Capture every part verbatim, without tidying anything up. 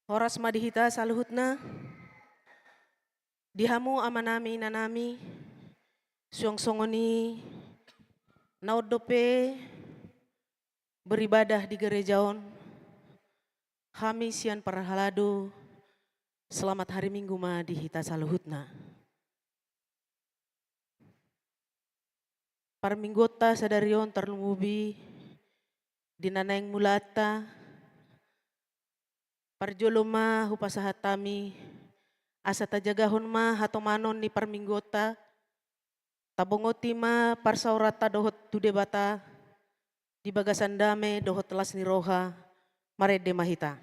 Horas ma di hita saluhutna. Di hamu amanami inanami, suang songon i na on dope beribadah di gereja on, hami sian parhalado, selamat hari Minggu ma di hita saluhutna. Parmingguonta sadari on tarlumobi di na naeng mulaanta, parjolo ma hupasahat hami Asa tajagahon ma hatomanon ni parmingguonta, tabongoti ma parsaoranta dohot tu Debata, di bagasan dame dohot las ni roha, marende ma hita.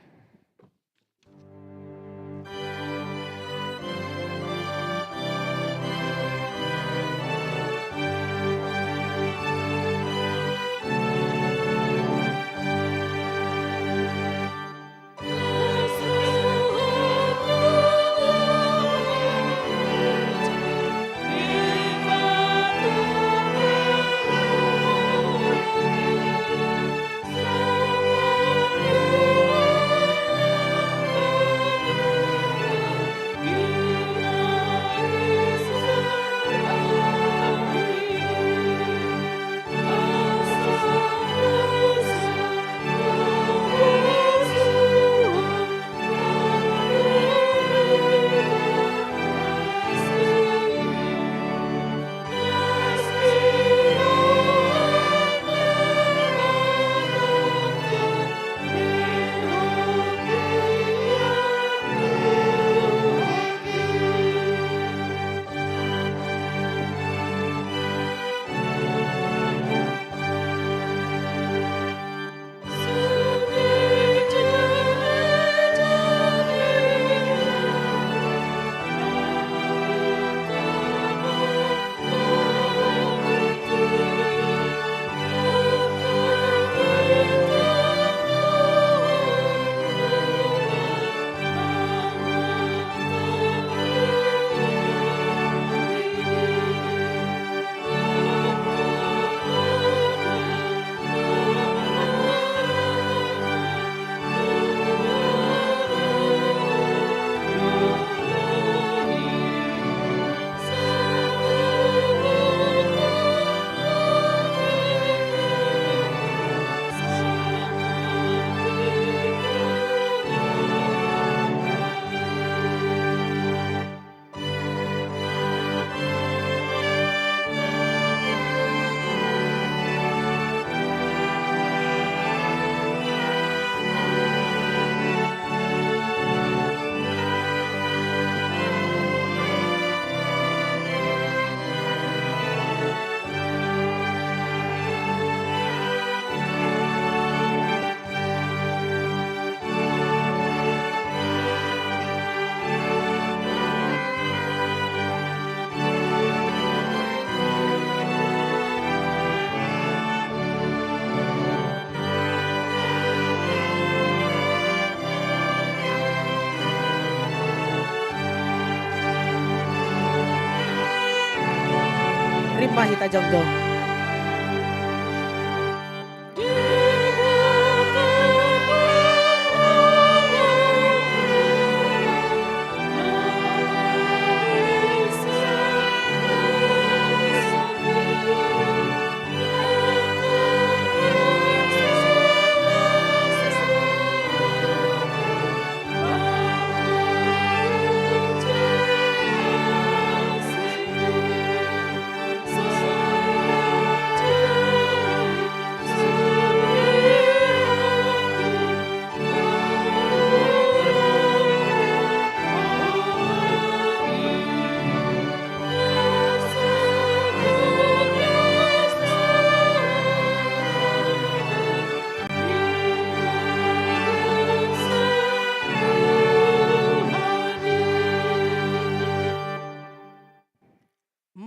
Rima hita jongjong.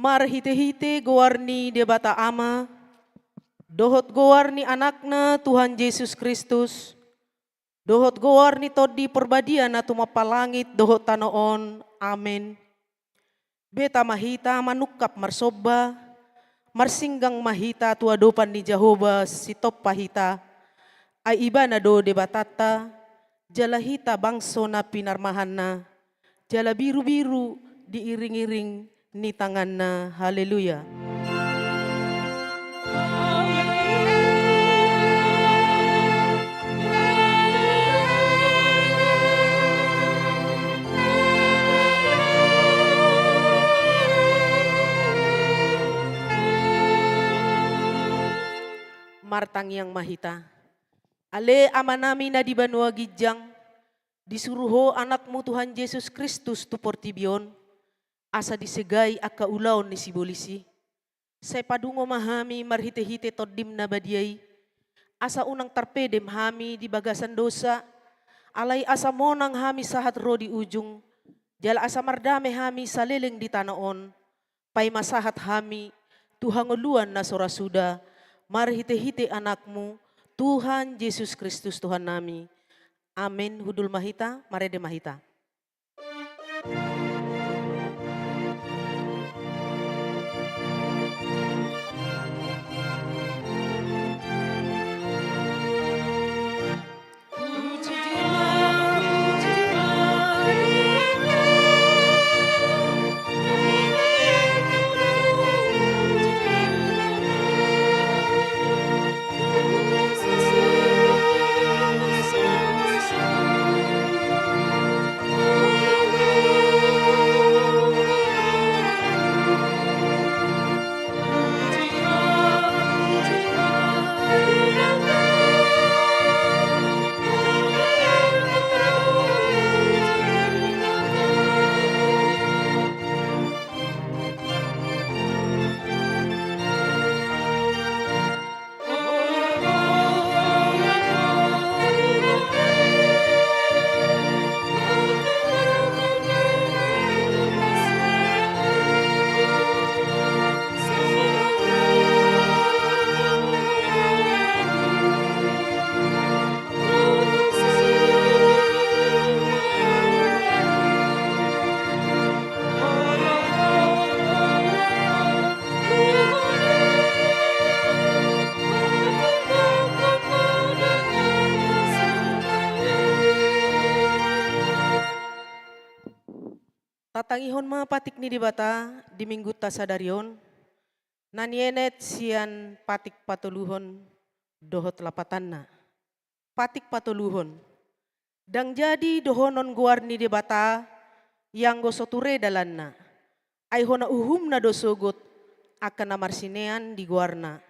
Marhitehite goar ni Debata Ama, dohot goar ni Anakna Tuhan Jesus Kristus, dohot goar ni Tondi Parbadia na tumompa langit dohot tano on. Amen. Beta ma hita manungkap marsomba, marsinggang ma hita tu adopan ni Jahowa sitompa hita, ai Ibana do Debatanta, jala hita bangso na pinarmahanna, jala birubiru di iringiring ni tanganna. Haleluya. Martangiang ma hita. Ale Amanami na di banua ginjang, Disuru Ho Anakmu Tuhan Jesus Kristus tu portibi on, asa disegai angka ulaon ni sibolis i. Sai padungo ma hami marhite-hite Tondim na badia i, asa unang tarpedem hami di bagasan dosa, alai asa monang hami sahat ro di ujung, jala asa mardame hami saleleng di tano on, paima sahat hami tu hangoluan na so ra suda, marhite-hite Anakmu, Tuhan Jesus Kristus Tuhannami. Amen. Hundul ma hita, marende ma hita. Tatangihon ma patik ni Debata di Minggunta sadari on, na nienet sian patik patoluhon dohot lapatanna. Patik patoluhon. Ndang jadi dohonon goar ni Debata, ianggo so ture dalanna. Ai hona uhumna do sogot angka na marsinean di goarna.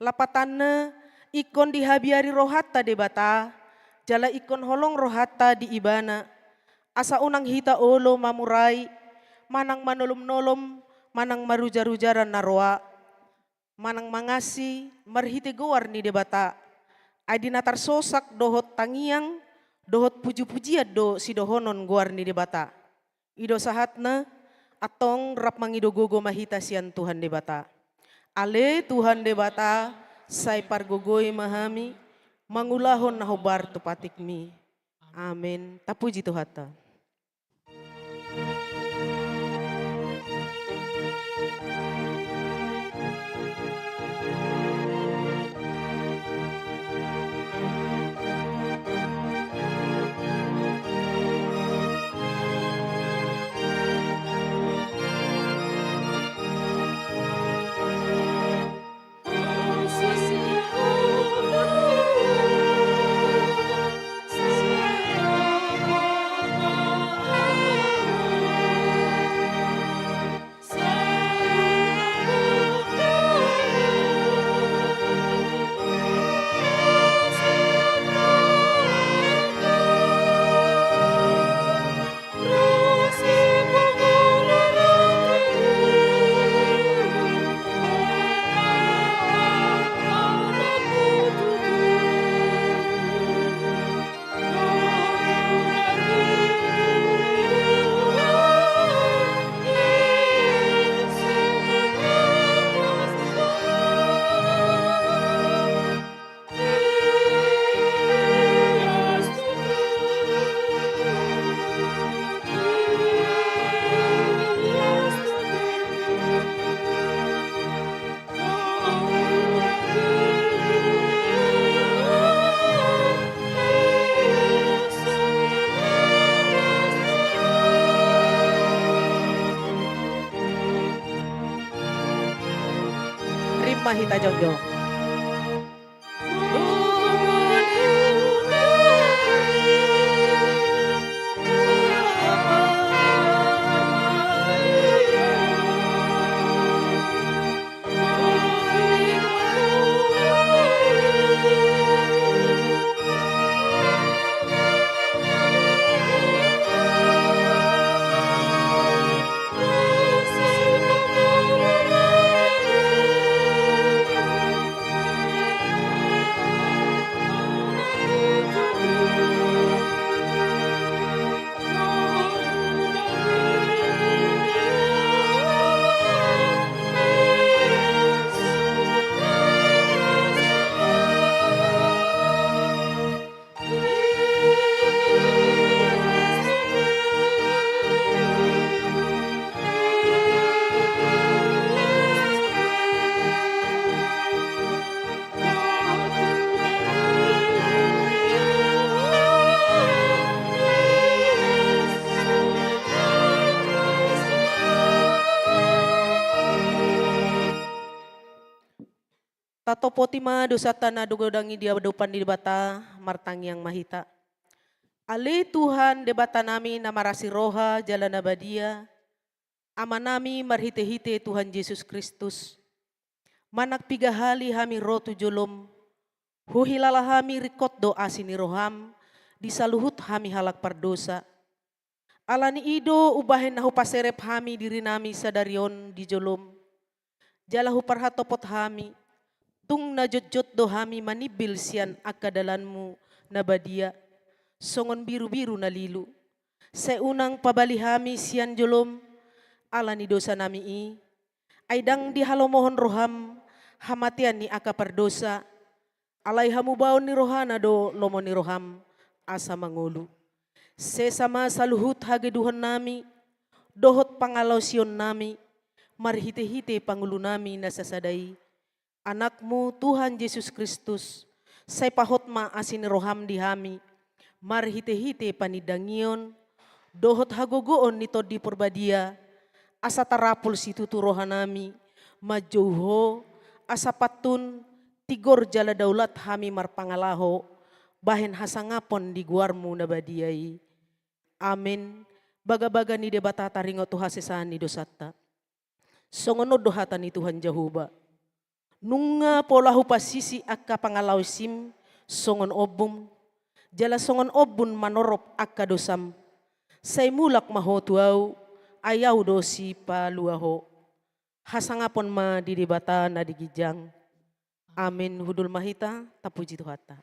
Lapatanna, ingkon dihabiari rohanta Debata, jala ingkon holong rohanta di Ibana, asa unang hita olo mamurai, manang manolom-nolom, manang marujar-rujaran na roa, manang mangasi marhite goar ni Debata. Ai di na tarsosak dohot tangiang, dohot puji-pujian do sidohonon goar ni Debata. I do sahatna, antong rap mangido gogo ma hita sian Tuhan Debata. Ale Tuhan Debata, sai pargogoi ma hami, mangulahon na hombar tu patikmi. Amen. Tapuji Tuhanta. Rap ma hita jongjong. Tatopoti ma dosanta na godang i di adopan ni Debata, martangiang ma hita. Ale Tuhan Debatanami na marasi roha jala na badia, Amanami marhitehite Tuhan Jesus Kristus, manang piga hali hami ro tu jolom, huhilala hami ringkot do asi ni roham di saluhut hami halak pardosa. Ala ni i do umbahen na hupaserep hami dirinami sadari on di jolom, jala huparhatopot hami, tung na jotjot do hami manimbil sian angka dalanmu na badia, songon birubiru na lilu. Sai unang pabali hami sian jolom, ala ni dosanami i, ai ndang dihalomohon roham hamatean ni angka pardosa, alai hamubaon ni rohana do lomo ni roham asa mangolu. Sesa ma saluhut hagedukannami dohot pangalaosionnami marhitehite pangolunami na sasada i, Anakmu Tuhan Jesus Kristus, sai pahot ma asi ni roham di hami marhitehite panindangion dohot hagogoon ni Tondi Porbadia, asa tarapul situtu rohanami manjou Ho, asa pantun, tigor jala daulat hami marpangalaho bahen hasangapon di goarmu na badia i. Amen. Bagabaga ni Debata taringot tu hasesaan ni dosanta. Songon on do hata ni Tuhan Jahowa: Nunga pola hupasisi angka pangalaosim songon ombum, jala songon ombun manorop angka dosam. Sai mulak ma ho tu Ahu, ai Ahu do sipalua ho. Hasangapon ma di Debata na di ginjang. Amin. Hundul ma hita, tapuji Tuhanta.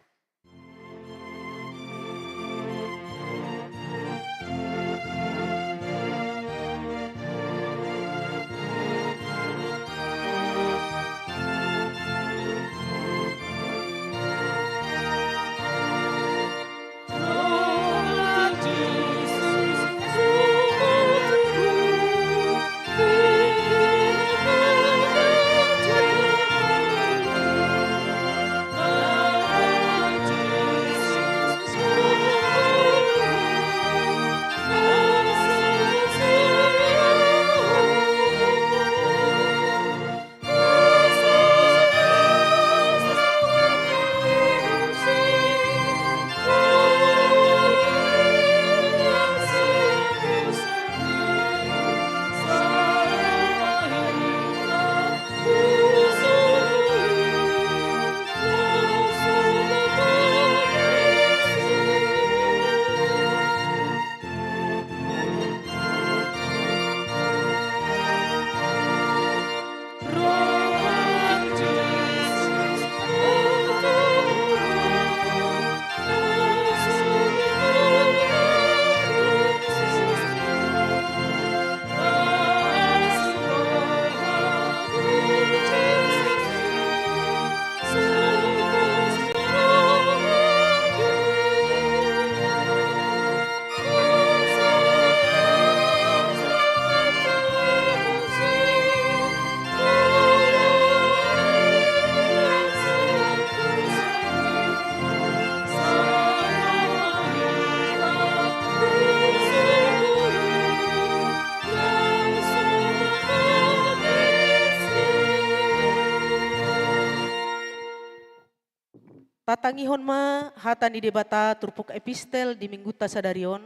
Tatangihon ma hata ni Debata turpuk epistel di minggunta sadari on.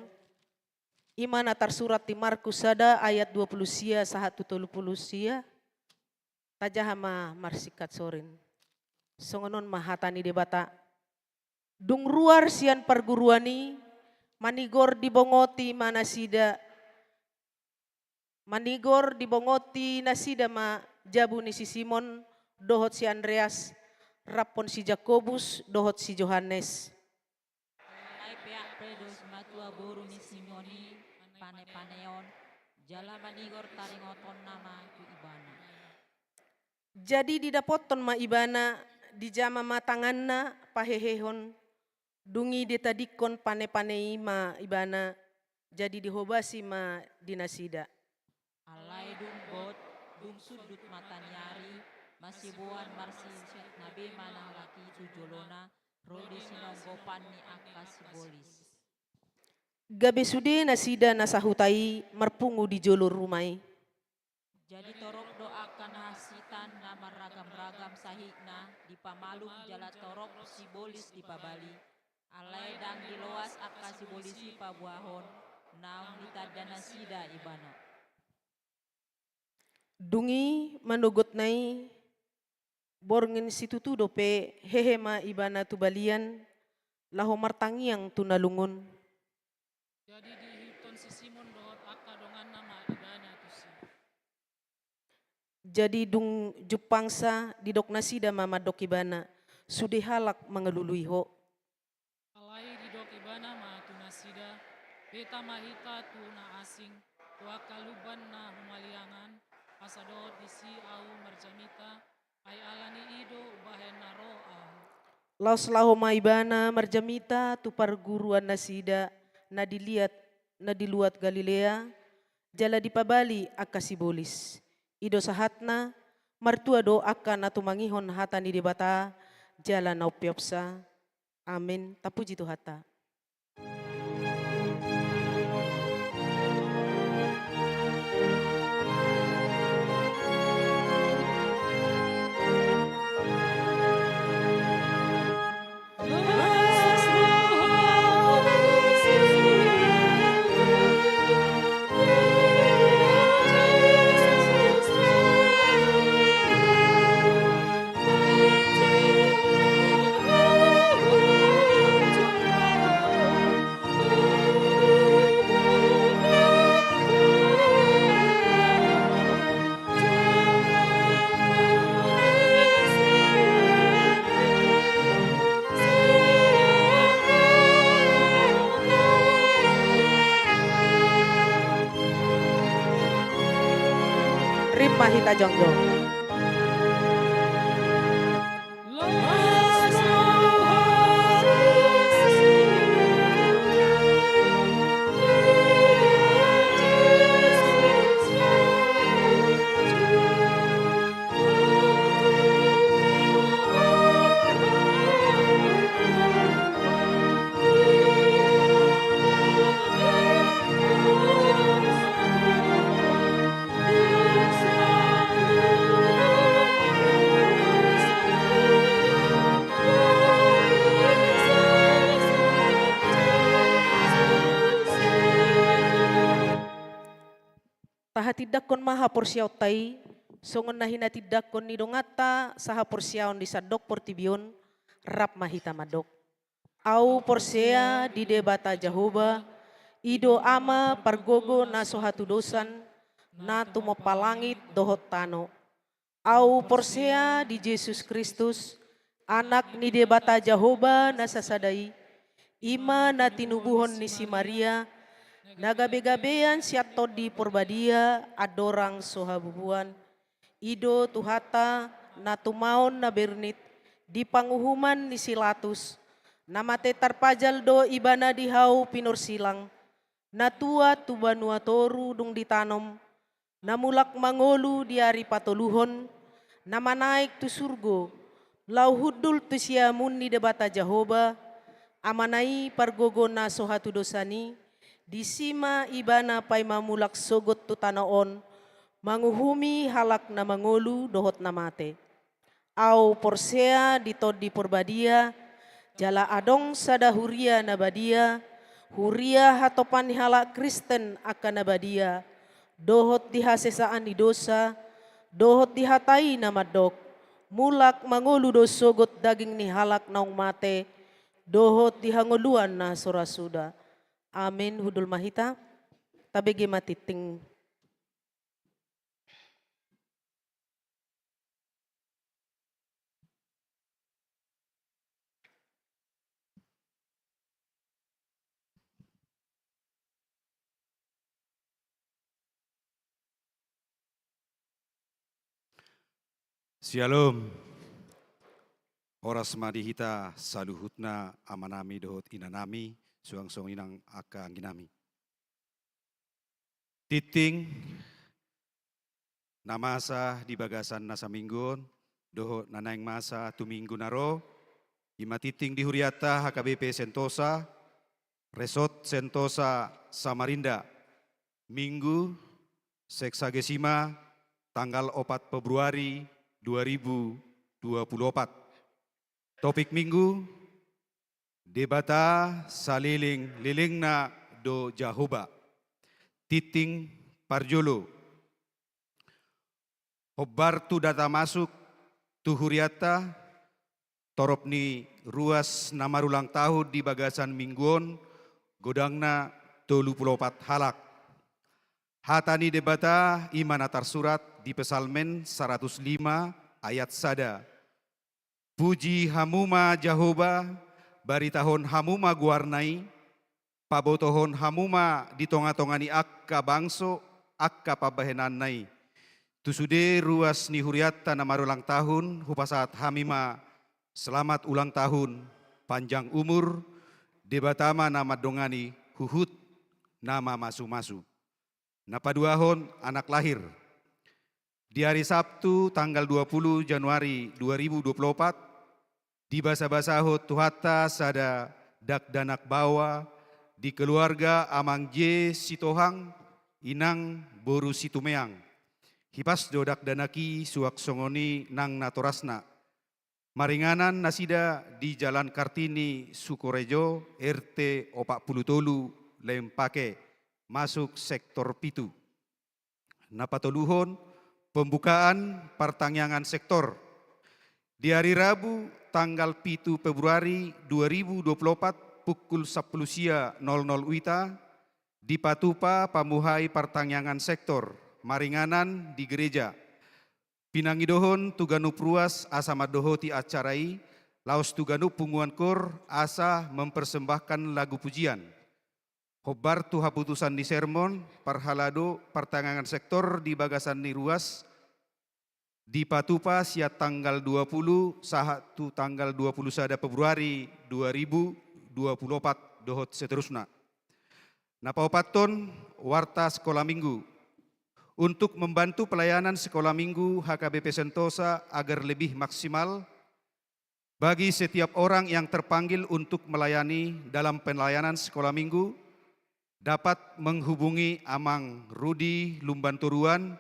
I ma na tarsurat di Markus sada ayat dua pulu sia sahat tu tolu pulu sia. Tajaha ma marsingkat sorin. Songon on ma hata ni Debata. Dung ruar sian parguruan i, manigor dibongoti ma nasida, manigor dibongoti nasida ma jabu ni si Simon dohot si Andreas, raphon si Jakobus dohot si Johannes. Alai peak pe do simatua boru ni Simon i panepaneon, jala manigor taringotonna ma tu ibana. Jadi didapothon ma ibana, dijama ma tanganna pahehehon, dung i ditadingkon panepane i ma ibana, jadi dihobasi ma di nasida. Alai dung bot, dung sundut mata ni ari, masiboan marsincit na be ma na halak i tu jolona, ro di sinonggopan ni angka sibolis. Gabe sude nasida na sahuta i marpungu di jolo ruma i. Jadi torop do angka na hansitan na marragam-ragam sahitna dipamalum jala torop sibolis dipabali. Alai ndang diloas angka sibolis i paboahon, naung ditanda nasida ibana. Dung i manogotna i, borngin situtu dope hehe ma ibana tu balian, laho martangiang tu na lungun. Jadi diihuthon si Simon dohot angka donganna ma ibana tusi. Jadi dung jumpangsa didok nasida ma mandok ibana, sude halak mangalului ho. Alai didok ibana ma tu nasida, beta ma hita tu na asing, tu angka lumban na humaliangan, asa dohot disi ahu marjamita, ai ala ni i do umbahen na ro ahu. Laos laho ma ibana marjamita tu parguruan nasida na di liat, na di luat Galilea, jala dipabali angka sibolis. I do sahatna, martua do angka na tumangihon hata ni Debata, jala na umpeopsa. Amen. Tapuji Tuhanta. Rap ma hita jongjong. Tahatindangkon ma haporseaonta i, songon na hinatindangkon ni donganta sahaporseaon di sandok portibi on, rap ma hita mandok. Ahu porsea di Debata Jahowa, i do Ama pargogo na so hatudosan, na tumompa langit dohot tano. Ahu porsea di Jesus Kristus, Anak ni Debata Jahowa na sasada i, i ma na tinubuhon ni si Maria, na gabegabean sian Tondi Porbadia andorang so habubuan. I do Tuhanta, na tumaon na bernit di panguhuman ni si Latus, na mate tarpajal do ibana di hau pinorsilang, na tuat tu banua toru dung ditanom, na mulak mangolu di ari patoluhon, na manaek tu surgo, laho hundul tu siamun ni Debata Jahowa, Amana i pargogo na so hatudosan i, disi ma ibana paima mulak sogot tu tano on, manguhumi halak na mangolu dohot na mate. Ahu porsea di Tondi Porbadia, jala adong sada huria na badia, huria hatopan ni halak Kristen angka na badia, dohot di hasesaan ni dosa, dohot di hata i na mandok, mulak mangolu do sogot daging ni halak naung mate, dohot di hangoluan na so ra suda. Amin. Hundul ma hita, tabege ma tingting. Syalom. Horas ma di hita saluhutna, amanami dohot inanami, suang songon i nang angka angginami. Tingting na masa di bagasan na saminggu on, dohot na naeng masa tu minggu na ro, i ma tingting di hurianta H K B P Sentosa, Resort Sentosa Samarinda, Minggu, Sexagesima, tanggal opat Februari dua ribu dua puluh opat. Topik minggu: Debata salelenglelengna do Jahowa. Tingting parjolo. Hombar tu data masuk tu hurianta, torop ni ruas na marulang tahun di bagasan minggu on, godangna tolu pulu opat halak. Hata ni Debata i ma na tarsurat di Psalmen saratus lima ayat sada. Puji hamu ma Jahowa, baritahon hamu ma goarna i, pabotohon hamu ma di tongatonga ni angka bangso angka pambahenanna i. Tu sude ruas ni hurianta na marulang tahun, hupasahat hami ma selamat ulang tahun, panjang umur, Debata ma na mandongani huhut na mamasumasu. Na paduahon, anak lahir. Di ari Sabtu tanggal dua pulu Januari dua ribu dua pulu opat, dibasabasahon Tuhanta sada dakdanak baoa di keluarga Amang J Sitohang, Inang boru Situmeang. Hipas do dakdanak i suang songon i nang natorasna. Maringanan nasida di Jalan Kartini Sukorejo, R T opat pulu tolu, Lempake, masuk sektor pitu. Na patoluhon, pembukaan partangiangan sektor. Di ari Rabu tanggal pitu Februari dua ribu dua pulu opat, pukul sampulu sia nol nol wita, dipatupa pamuhai partangiangan sektor maringanan di gereja. Pinangidohon tu ganup ruas asa mandohoti acara i, laos tu ganup punguan kor asa mempersembahkan lagu pujian. Hombar tu haputusan ni sermon, parhalado partangiangan sektor di bagasan ni ruas dipatupa sian tanggal dua pulu sahat tu tanggal dua pulu sada Februari dua ribu dua pulu opat dohot seterusna. Na paopathon, warta sekolah minggu. Untuk membantu pelayanan sekolah minggu H K B P Sentosa agar lebih maksimal, bagi setiap orang yang terpanggil untuk melayani dalam pelayanan sekolah minggu, dapat menghubungi Amang Rudi Lumbantoruan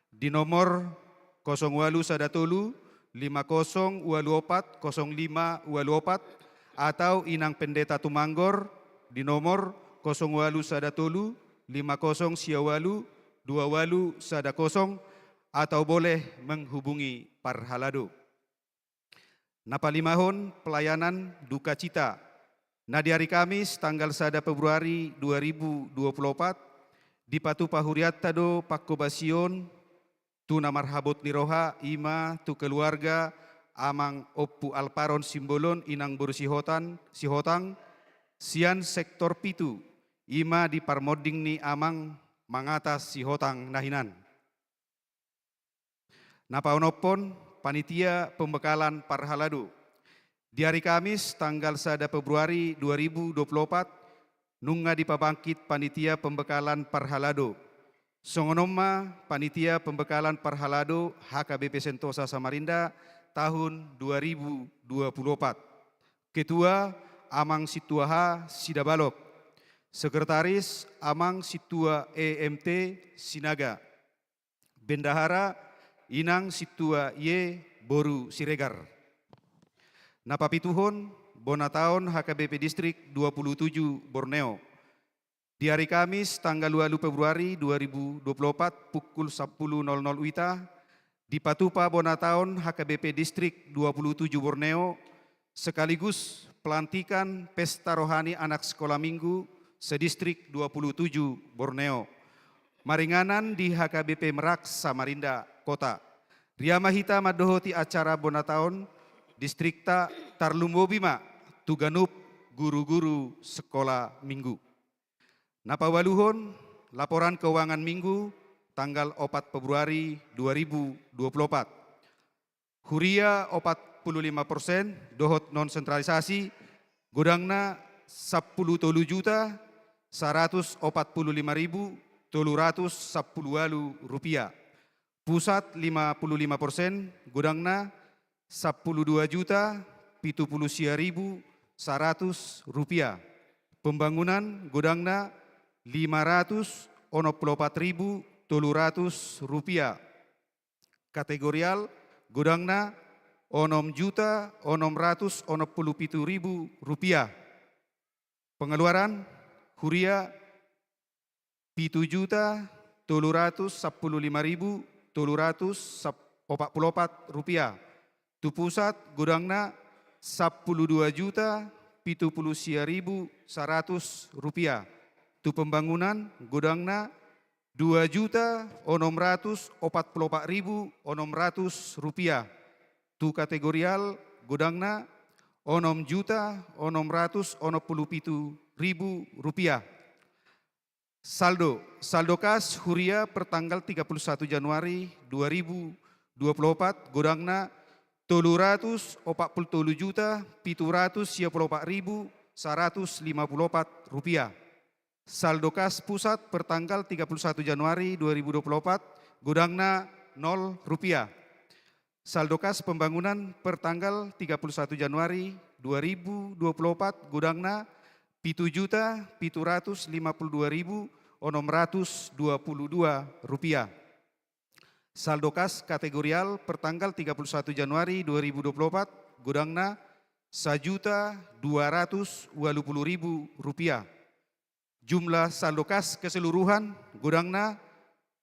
di nomor kosong ualu sada tolu lima kosong ualu opat kosong lima ualu opat, atau Inang Pendeta Tumanggor di nomor kosong ualu sada tolu lima kosong sia ualu dua ualu sada kosong, atau boleh menghubungi parhalado. Na palimahon, pelayanan duka cita. Na di ari Kamis tanggal sada Februari dua ribu dua puluh opat, dipatupa hurianta do panghobasion tu na marhabot ni roha, i ma tu keluarga Amang Ompu Alparon Simbolon, Inang boru Sihotan, Sihotang, sian sektor pitu, i ma di parmonding ni Amang Mangatas Sihotang na hinan. Na paonomhon, panitia pembekalan parhalado. Di ari Kamis tanggal sada Februari dua ribu dua puluh opat, nunga dipabangkit panitia pembekalan parhalado. Songon on ma panitia pembekalan parhalado H K B P Sentosa Samarinda tahun dua ribu dua puluh opat. Ketua, Amang Sintua H Sidabalok. Sekretaris, Amang Sintua E M T Sinaga. Bendahara, Inang Sintua Y boru Siregar. Na papituhon, bona taon H K B P Distrik dua puluh tujuh Borneo. Di ari Kamis tanggal ualu Februari dua ribu dua puluh opat, pukul sampulu nol nol wita, dipatupa bona taon H K B P Distrik dua puluh tujuh Borneo, sekaligus pelantikan pesta rohani anak sekolah minggu sedistrik dua puluh tujuh Borneo. Maringanan di H K B P Merak Samarinda Kota. Ria ma hita mandohoti acara bona taon distrikta, tarlumobi ma tu ganup guru-guru sekolah minggu. Na paualuhon, laporan keuangan minggu tanggal opat Februari dua ribu dua puluh opat. Huria opat pulu lima persen dohot non sentralisasi, godangna sampulu tolu juta saratus opat pulu lima ribu tolu ratus sampulu ualu rupiah. Pusat lima pulu lima persen, godangna sampulu dua juta pitu pulu sia ribu saratus rupiah. Pembangunan, godangna lima ratus onom pulu opat ribu tolu ratus rupiah. Kategorial, godangna onom juta onom ratus onom pulu pitu ribu rupiah. Pengeluaran, huria, pitu juta tolu ratus sampulu lima ribu tolu ratus opat pulu opat rupiah. Tu pusat, godangna sampulu dua juta pitu pulu sia ribu saratus rupiah. Tu pembangunan, godangna dua juta onom ratus opat pulu opat ribu onom ratus rupiah. Tu kategorial, godangna onom juta onom ratus onom pulu pitu ribu rupiah. Saldo, saldo kas huria per tanggal tiga puluh satu Januari dua ribu dua puluh opat, godangna tolu ratus opat pulu tolu juta pitu ratus sia pulu opat ribu saratus lima pulu opat rupiah. Saldo kas pusat per tanggal tiga puluh satu Januari dua ribu dua puluh opat, godangna nol rupiah. Saldo kas pembangunan per tanggal tiga puluh satu Januari dua ribu dua puluh opat, godangna pitu juta pitu ratus lima pulu dua ribu onom ratus dua puluh dua rupiah. Saldo kas kategorial per tanggal tiga puluh satu Januari dua ribu dua puluh opat, godangna sajuta dua ratus ualu pulu ribu rupiah. Jumlah saldo kas keseluruhan, godangna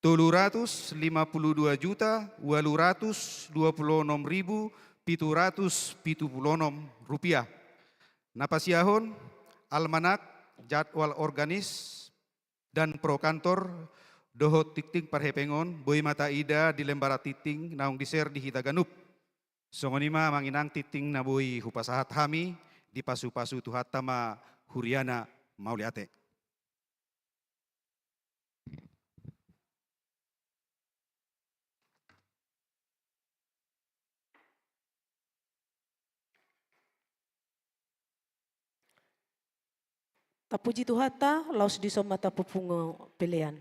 tolu ratus lima pulu dua juta ualu ratus dua pulu onom ribu pitu ratus pitu pulu onom rupiah. Na pasiahon, almanak, jadwal organis, dan pro kantor, dohot tingting parhepengon, boi ma taida di lembar tingting naung di-share di hita ganup. Songon i ma, amang inang, tingting na boi hupasahat hami, dipasupasu Tuhanta ma huriana. Mauliate. Tapuji Tuhanta, laos dison ma tapupungu pelean.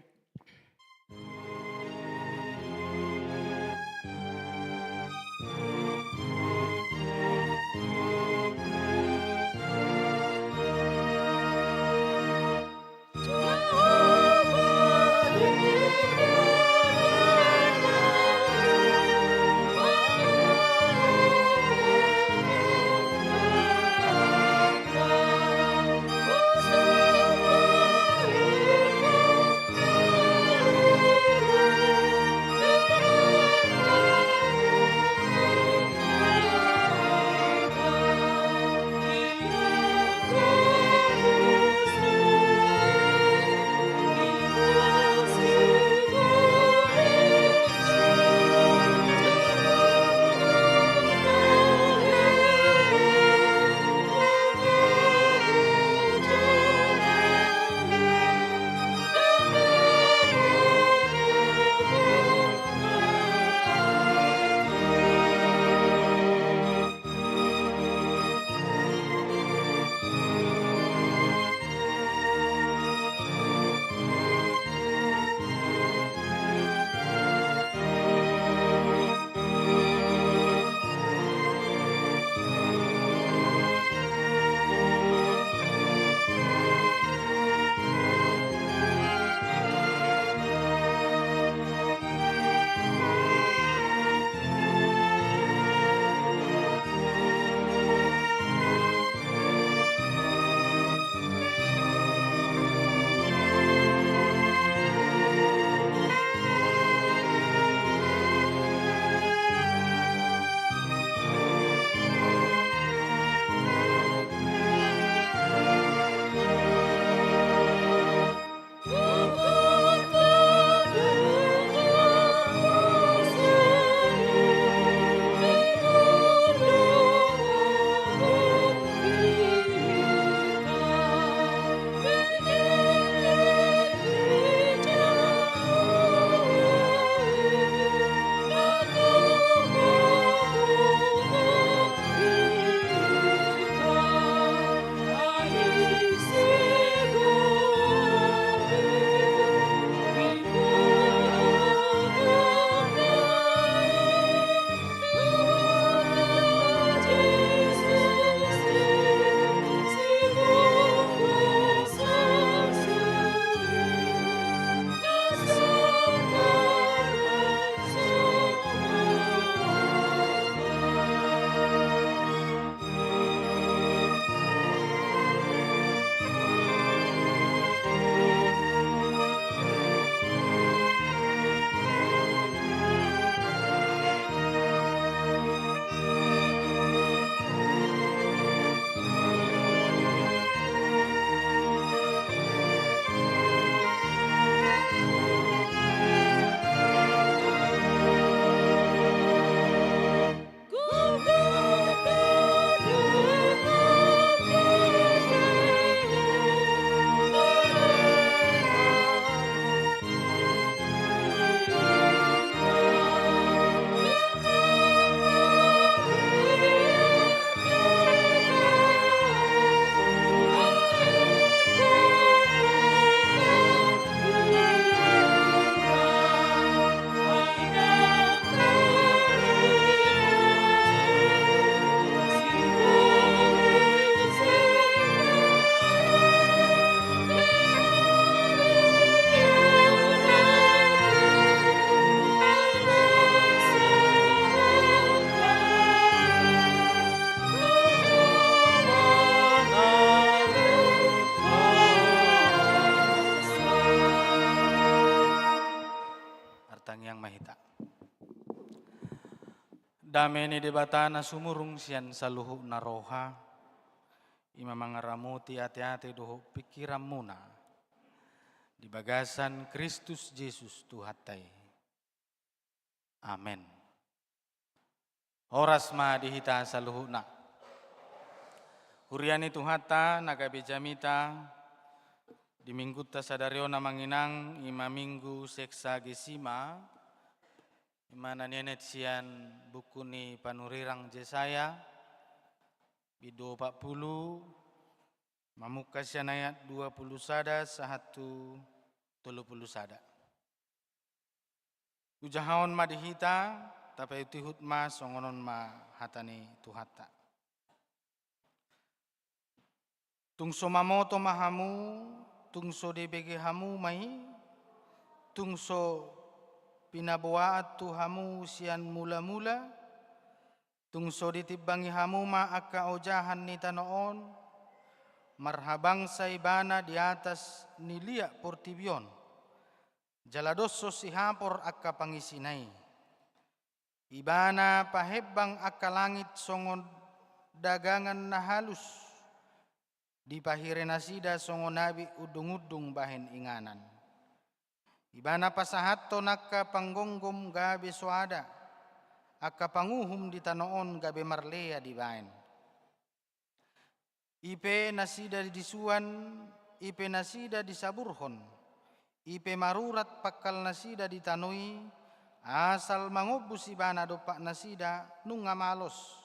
Dame ni Debata na sumurung sian saluhutna roha, i ma mangaramoti ateate dohot pingkiranmuna di bagasan Kristus Jesus Tuhanta i. Amen. Horas ma di hita saluhutna. Huria ni Tuhanta na gabe jamita di minggunta sadari on, amang inang, i ma minggu Sexagesima, i ma na nienet sian buku ni panurirang Jesaya, bindu opat pulu, mamungka sian ayat dua pulu sada sahat tu tolu pulu sada. Hujahahon ma di hita, tapaihutihut ma songon on ma hata ni Tuhanta. Tung so mamoto ma hamu, tung so dibege hamu ma i, tung so pinaboaan tu hamu sian mulamula, tung so ditimbangi hamu ma angka ojahan ni tano on, marhabangsa ibana di atas ni liat portibi on, jala dos so sihapor angka pangisina i. Ibana pahembang angka langit songon dagangan na halus, dipahire nasida songon abit undungundung bahen inganan. Ibana pasahathon angka panggomgom gabe soada, angka panguhum di tano on gabe marlea dibahen. I pe nasida disuan, i pe nasida disaburhon, i pe marurat pangkal nasida di tano i, asal mangombus ibana dompak nasida nunga malos,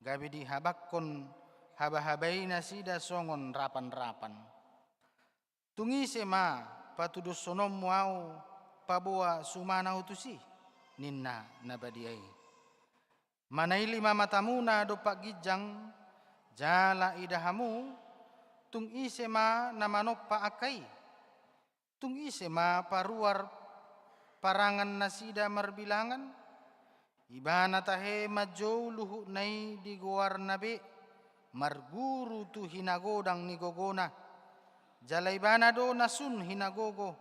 gabe dihabanghon habahaba i nasida songon rapanrapan. Tung ise ma patudoshononmu ahu paboa sumana ahu tusi, ninna na badia i. Manaili ma matamuna dompak ginjang, jala ida hamu, tung ise ma na manompa angka i? Tung ise ma paruar parangan nasida marbilangan? Ibana tahe manjou luhutna i di goarna be, marguru tu hinagodang ni gogona. Jala ibana do na sun hinagogo,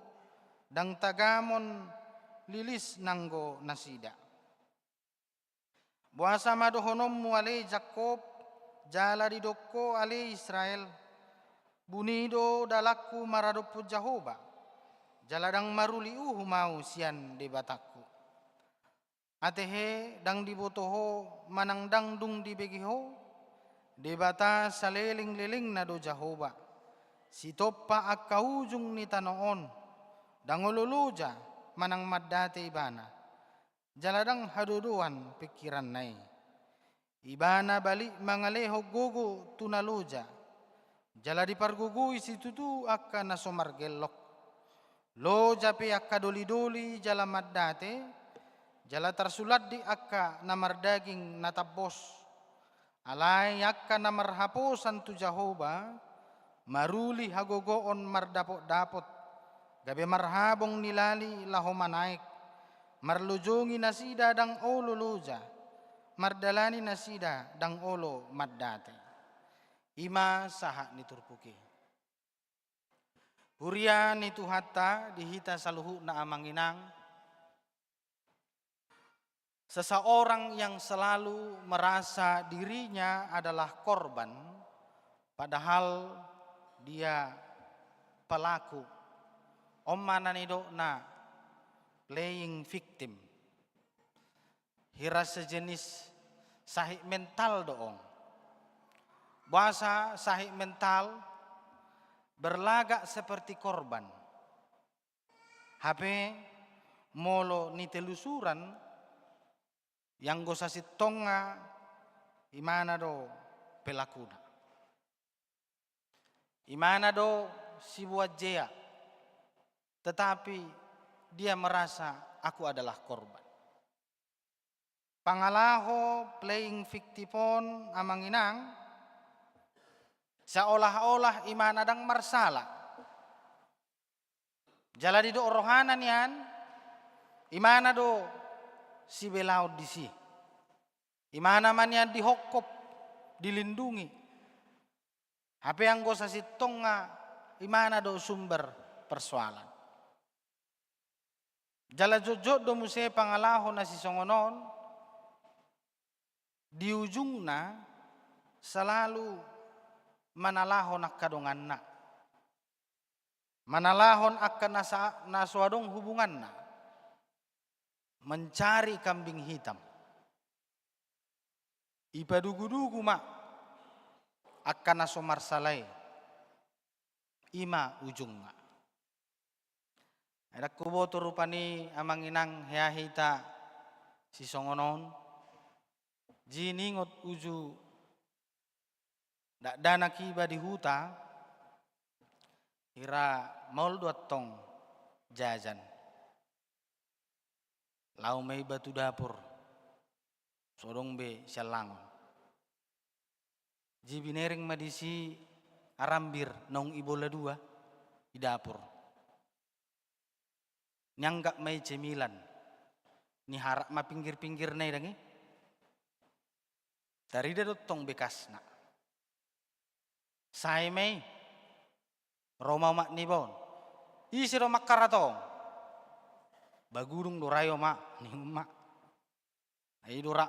ndang tagamon lilis nanggo nasida. Boasa ma dohononmu ale Jakkob, jala didok ho ale Israel, buni do dalanku maradophon Jahowa, jala ndang maruli uhum ahu sian Debatangku. Atehe ndang diboto ho manang ndang dung dibege ho, Debata salelenglelengna do Jahowa, sitompa angka ujung ni tano on, ndang olo loja manang mandate ibana, jala ndang hadodoan pingkiranna i. Ibana balik mangalehon gogo tu na loja, jala dipargogoi situtu angka na so margellok. Loja pe angka dolidoli jala mandate, jala tarsulandit angka na mardaging na tambos. Alai angka na marhaposan tu Jahowa, maruli hagogoon mardapotdapot, gabe marhabong ni lali laho manaek, marlojongi nasida ndang olo loja, mardalani nasida ndang olo mandate. I ma sahat ni turpuk i. Huria ni Tuhanta, di hita saluhutna amang inang, seseorang yang selalu merasa dirinya adalah korban, padahal dia pelaku. On ma na nidokna playing victim. Hira sejenis sahit mental do on. Boasa sahit mental, berlagak seperti korban. Hape molo nitelusuran, anggo sasintongna imana do pelakuna. Imana do sibuat jea, tetapi dia merasa, "Aku adalah korban." Pangalaho playing victim on, amang inang, seolah-olah imana ndang marsala. Jala didok rohana nian, imana do sibelaon disi. Imana ma nian dihophop, dilindungi. Hape anggo sasintongna, imana do sumber persoalan. Jala jotjot do muse pangalaho na sisongon on, di ujungna selalu manalahon angka donganna, manalahon angka na sa-, na so adong hubunganna, mencari kambing hitam. Ipadugudugu ma angka na so marsala i, i ma ujungna. Ai ndang huboto rupani amang inang hea hita sisongon on, jiningot uju dakdanak iba di huta, hira maol do antong jajan. Laho ma iba tu dapur, so adong be siallangon. Ji binereng ma disi arambir naung ibola dua di dapur. Nianggap ma i cemilan. Niharap ma pinggir-pinggirna i dang i. Tarida do antong bekasna. Sae ma i. Ro ma omak niba on. Ise do mangkaratong? Bagudung do ra i omak, ninna omak. Ai do ra,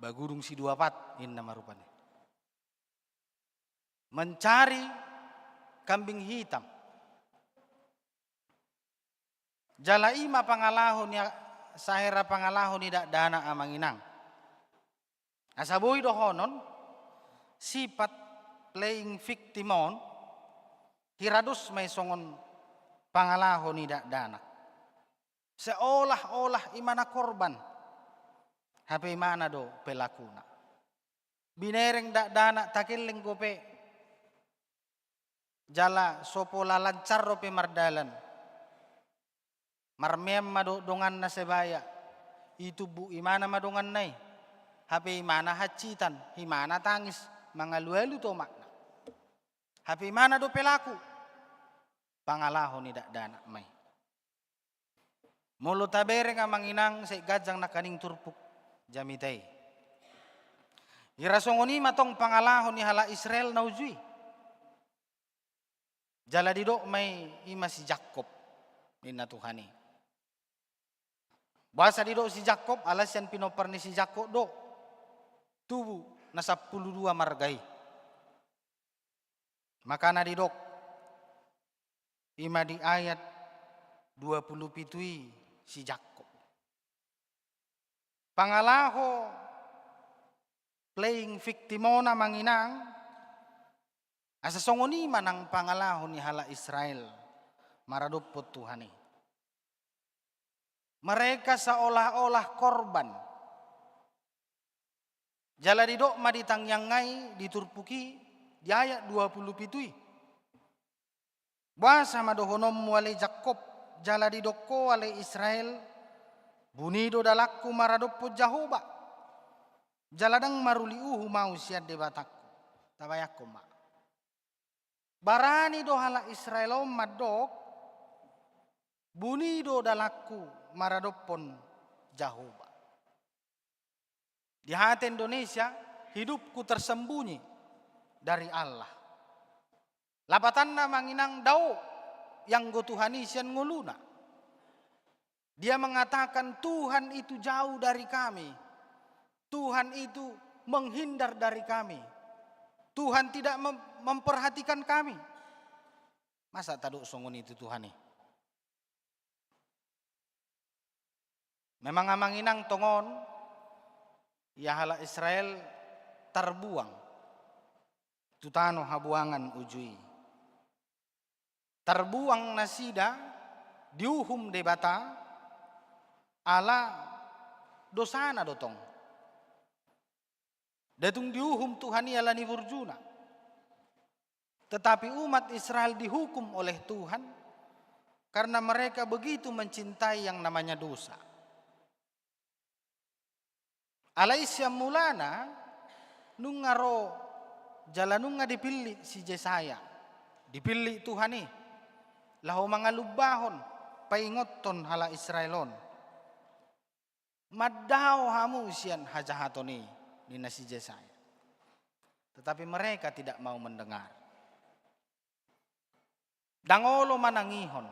bagudung si dua pat, ninna ma rupani. Mencari kambing hitam. Jala i ma pangalaho ni a-, sahera pangalaho ni dakdanak amang inang. Asa boi dohonon, sifat playing victim on, hira dos ma i songon pangalaho ni dakdanak. Seolah-olah imana korban, hape imana do pelakuna. Binereng dakdanak takelleng dope, jala so pola lancar dope mardalan. Marmeam ma do-, donganna Sebaya, itumbuk imana ma donganna i. Hape imana hansitan, imana tangis, mangalualu tu omakna. Hape imana do pelaku, pangalaho ni dakdanak ma i. Molo tabereng amang inang, sai ganjang nangkaning turpuk jamita i. Hira songon i ma tong pangalaho ni halak Israel na uju i. Jala didok ma i, i ma si Jakkob, ninna Tuhan i. Boasa didok si Jakkob? Ala sian pinompar ni si Jakkob do tubu na sampulu dua marga i. Makana didok, i ma di ayat dua pulu pitu i, si Jakkob. Pangalaho playing victim on amang inang, asa songon i ma nang pangalaho ni halak Israel maradophon Tuhan i. Mereka seolah-olah korban. Jala didok ma di tangiang i, di turpuk i, di ayat dua pulu pitu i. Boasa ma dohononmu ale Jakkob, jala didok ho ale Israel, buni do dalanku maradophon Jahowa. Jala ndang maruli uhum ahu sian Debatangku. Tabayangkon ma. Barani do halak Israel on mandok, buni do dalanku maradophon Jahowa. Di hata Indonesia, hidupku tersembunyi dari Allah. Lapatanna amang inang, dao ianggo Tuhan i sian ngoluna. Dia mengatakan, "Tuhan itu jauh dari kami. Tuhan itu menghindar dari kami. Tuhan tidak mem-, memperhatikan kami." Masa tadok songon i tu Tuhan i? Memang amang inang tongon, ia halak Israel tarbuang tu tano habuangan uju i. Tarbuang nasida, diuhum Debata ala dosana do tong. Nda tung diuhum Tuhan i ala ni burjuna. Tetapi umat Israel dihukum oleh Tuhan karena mereka begitu mencintai yang namanya dosa. Alai sian mulana, nunga ro jala nunga dipillit si Jesaya. Dipillit Tuhan i laho mangalumbahon, paingothon halak Israel on. "Mandao hamu sian hajahaton i," ninna si Jesaya. Tetapi mereka tidak mau mendengar. Ndang olo manangihon.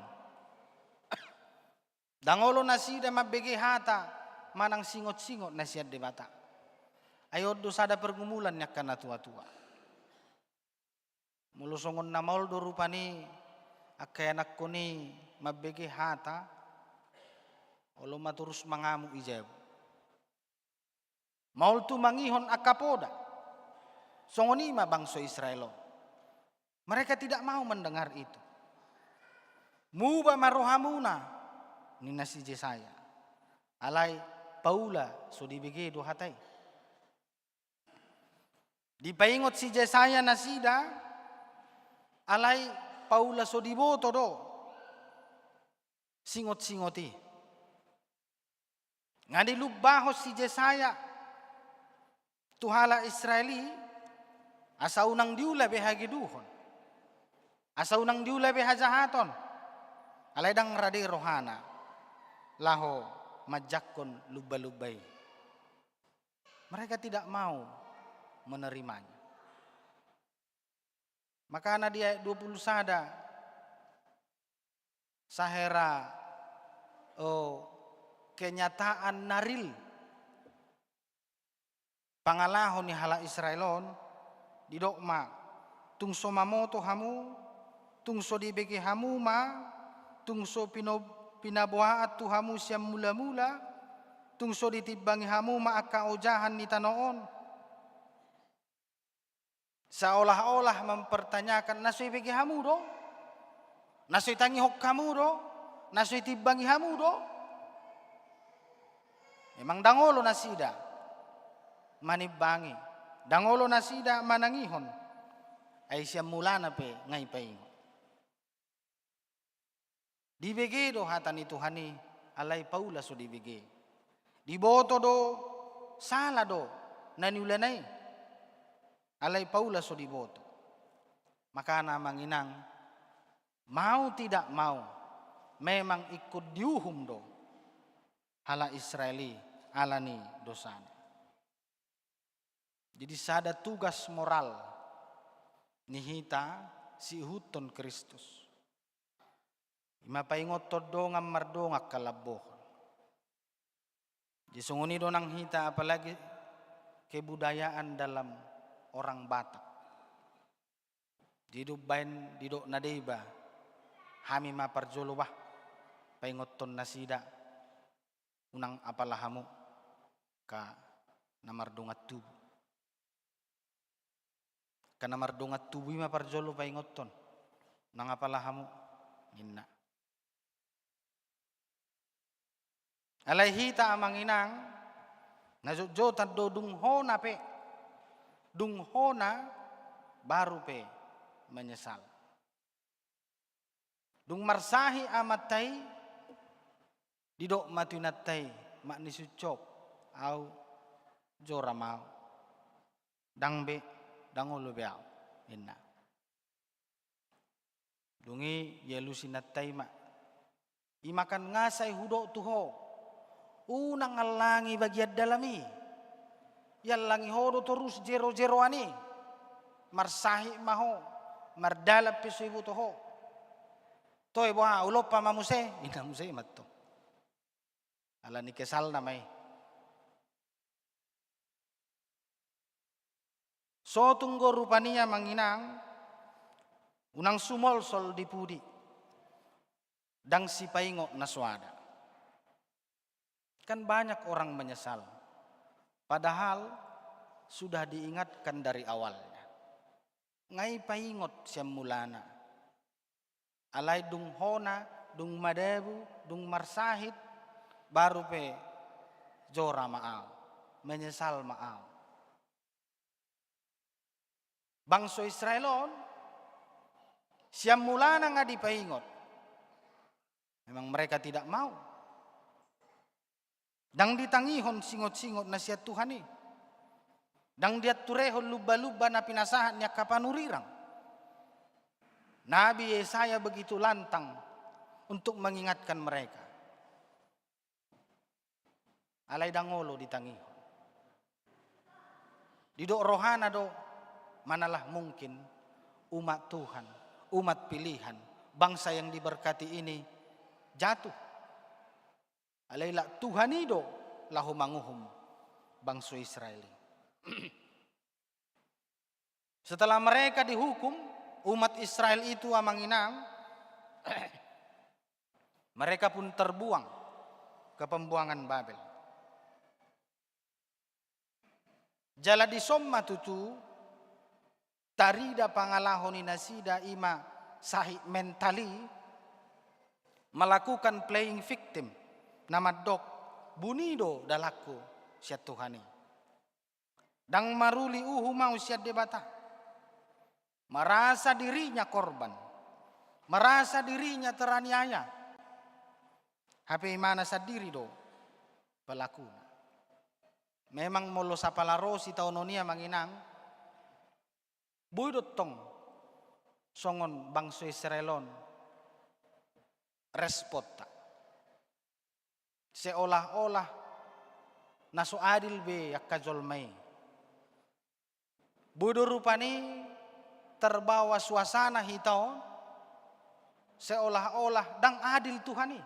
Ndang olo nasida mambege hata manang singot-singot na sian Debata. Ai on do sada pergumulan ni angka natuatua. Molo songon na maol do rupani angka ianakhon i mambege hata, olo ma torus mangamuk i jabu. Maol tumangihon angka poda. Songon i ma bangso Israel on. Mereka tidak mau mendengar itu. Muba ma rohamuna, ninna si Jesaya. Alai paula so dibege do hata i. Dipaingot si Jesaya nasida, alai paula so diboto do singot-singot i. Nga dilumbahon si Jesaya tu halak Israel i, asa unang diula be hageduhon, asa unang diula be hajahaton, alai ndang rade rohana laho manjangkon lumba-lumba i. Mereka tidak mau menerimanya. Makana di ayat dua puluh sada, sahera, o, kenyataan na ril pangalaho ni halak Israel on, didok ma, tung so mamoto hamu, tung so dibege hamu ma, tung so pino-, pinaboaan tu hamu sian mula-mula, tung so ditimbangi hamu ma angka ojahan ni tano on. Seolah-olah mempertanyakan, na so ibege hamu do? Na so itangihon hamu do? Na so itimbangi hamu do? Memang ndang olo nasida manimbangi, ndang olo nasida manangihon, ai sian mulana pe nga ipaingot. Dibege do hata ni Tuhan i, alai paula so dibege. Diboto do, sala do na niulana i, alai paula so diboto. Makana amang inang, mau tidak mau, memang ingkon diuhum do halak Israel i ala ni dosana. Jadi sada tugas moral ni hita siihuthon Kristus, i ma paingothon dongan mardongan halambohon. Jadi songon i do nang hita, apalagi kebudayaan dalam orang Batak. Jadi umbaen didok na deba, hami ma parjolo bah paingothon nasida, unang apala hamu angka na mardongan tubu. Angka na mardongan tubu i ma parjolo paingothon, unang apala hamu, ninna. Alai hita amang inang, na jotjotan do dung hona pe, dung hona baru pe menyesal. Dung marsahit amanta i, didok ma tu inanta i, mak ni sucop, au jora ma au. Ndang be, ndang olo be au, ninna. Dung i dialusi inanta i ma, i ma kan nga sai hudok tu ho, unang allangi bagian dalam i. Iallangi ho do torus jerojeroan i. Marsahit ma ho, mardalan pe so iboto ho. Toe boha, ulompa ma muse, ninna muse i ma antong. Ala ni kesalna ma i. So tung do rupani amang inang, unang sumolsol di pudi, ndang sipaingot na soada. Kan banyak orang menyesal, padahal sudah diingatkan dari awalnya. Nga ipaingot sian mulana. Alai dung hona, dung madabu, dung marsahit, baru pe jora ma au, menyesal ma au. Bangso Israel on, sian mulana nga dipaingot. Memang mereka tidak mau. Ndang ditangihon singot-singot na sian Tuhan i. Ndang dianturehon lumba-lumba na pinasahat ni angka panurirang. Nabi Yesaya begitu lantang untuk mengingatkan mereka. Alai ndang olo ditangihon. Didok rohana do, manalah mungkin umat Tuhan, umat pilihan, bangsa yang diberkati ini jatuh. Alai lak Tuhan i do laho manguhum bangso Israel i. Setelah mereka dihukum, umat Israel itu, amang inang, mereka pun terbuang ke pembuangan Babel. Jala dison ma tutu tarida pangalaho ni nasida, i ma sahit mental i, melakukan playing victim, na mandok, "Buni do dalanku sian Tuhan i. Ndang maruli uhum au sian Debata." Merasa dirinya korban, merasa dirinya teraniaya. Hape imana sandiri do pelakuna. Memang molo sapala ro sitaonon i, amang inang, boi do tong songon bangso Israel on responta. Seolah-olah na so adil be angka jolma i. Boi do rupani terbawa suasana hita on, seolah-olah ndang adil Tuhan i.